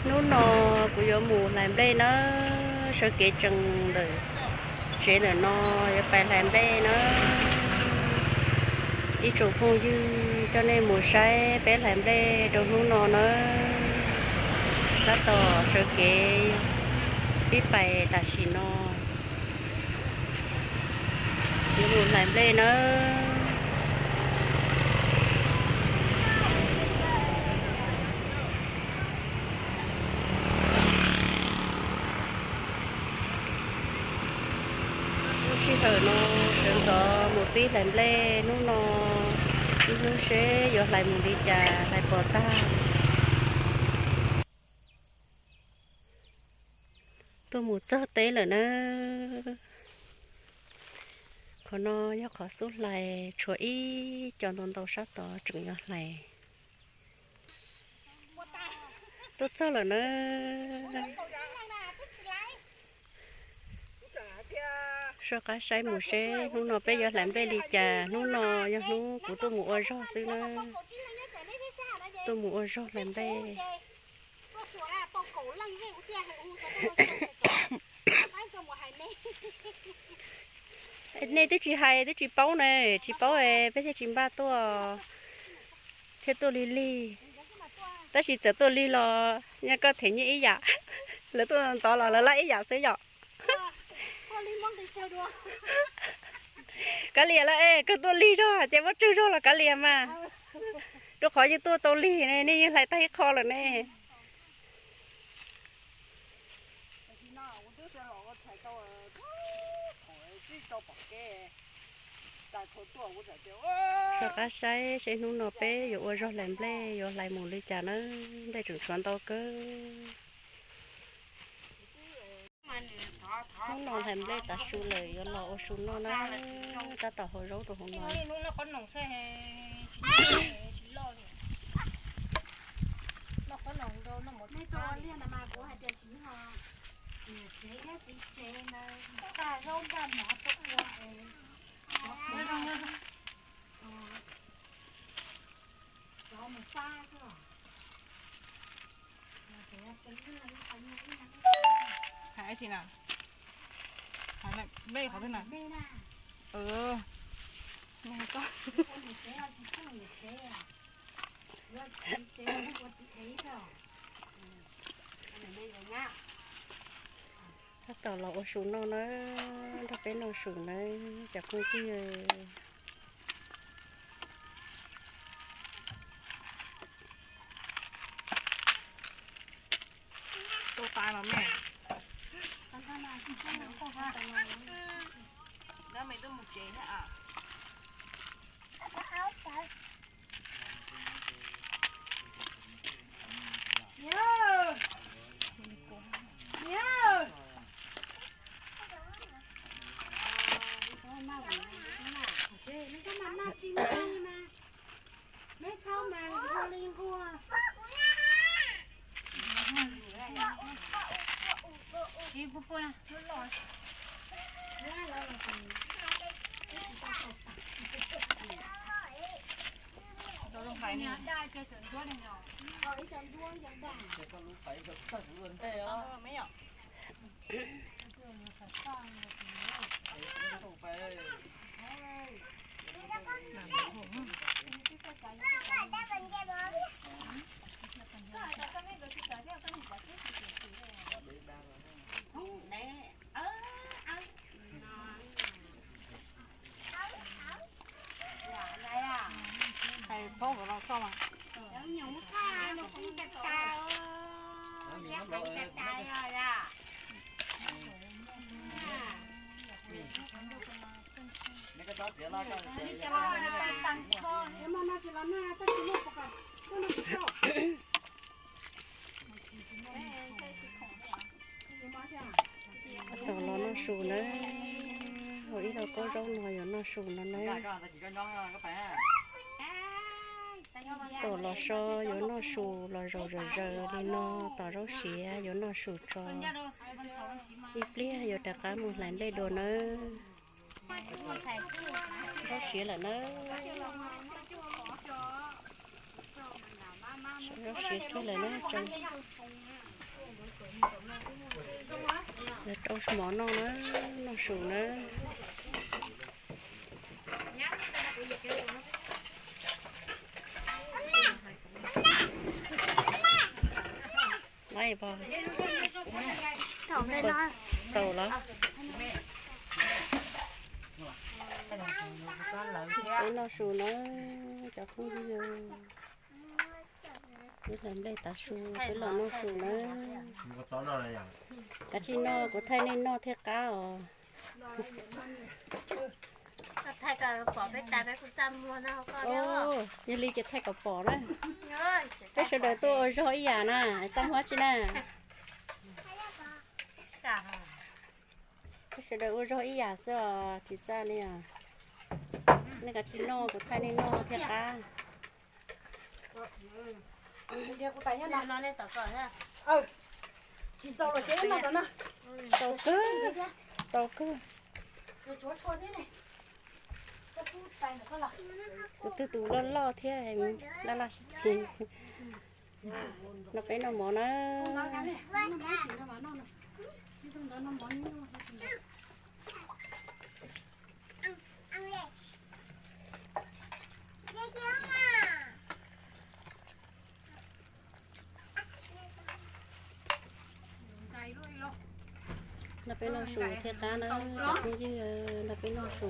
Hnub no kuv yuav mus hlais nplej nawb, sawv kev tsees ntawm tsev ntawm no yuav pais hlais nplej nawb. Ib tsoom phooj ywg, coj nej mus saib peb hlais nplej rau hnub no nawb. Tab tom sawv kev pib pais tam sim no. Yuav mus hlais nplej nawb. Lub sij hawm no sawv ntxov mus pib hlais nplej, hnub no ib hnub seb yuav hlais mus li cas, hlais pom tag. Tuaj mus txog teb lawm nawb. Qhov no yog qhov xub hlais, tshuav ib co ntau ntau sab tod tseem yuav hlais. Tuaj txog lawm nawb. Soj qab saib mus seb hnub no peb yuav hlais nplej li cas. Hnub no yog hnub kuv tuaj mus ua zog xwb nawb. Tuaj mus ua zog hlais nplej. Nej twb tsis hais twb tsis paub na, tsis paub peb thiaj tsis npaj tuaj, thiaj tuaj lig lig. Tab sis txawm tuaj lig los nyob koj them nyiaj ib yam, lawv tuaj ntxov los lawv lab ib yam xwb yom. Kav liam los es koj tuaj lig zog ces muab tsawg zog los kav liam mas. Rau qhov yeej tuaj tau lig ne, nej yeej hlais tag ib qho lawm ne. Soj qab saib seb hnub no peb yuav ua zog hlais nplej, yuav hlais mus li cas nawb, nplej tseem tshuav ntau kawg. Hnub no hlais nplej tav su lawm, yuav los ua su noj na, tab tom hau zaub rau hauv no. Hais ib si na, hais nplej qhov twg na? Tab tom los ua su noj na, nrog peb noj su na, cov phooj ywg. Tua tas los me. Dab me twb mus tsev thiab. Hais paub nkawd los txog mas. Tab tom los noj su nawb, ua ib lauj kaub zaub no yuav noj su no nawb. Tab tom los so yuav noj su los zaum zawm zaws li no, tos zaub siav yuav noj su tso. Ib pliag yuav rov qab mus hlais nplej dua nawb. Zaub siav lawm nawb. Zaub siav kiag lawm nawb tso. Rau mov noj na, noj su na. Txaus los? Peb noj su na, cov phooj ywg. Peb hlawv nplej tav su, peb los noj su na. Kav tsij noj, kuv thaij nej noj thiaj qab os. Yog li ces thaij kom pom na. Peb sawv daws tuaj ua zog ib yam na, txaj muag tsi na. Peb sawv daws ua zog ib yam xwb os, tsis txaj li os. Nej kav tsij noj, kuv thaij nej noj thiaj qab. Txaus kawg, txaus kawg. Kuv twb tus loj loj thiab, laj laj sib txig. No peb noj mov na. No peb noj su thiaj qab na, cov phooj ywg, no peb noj su.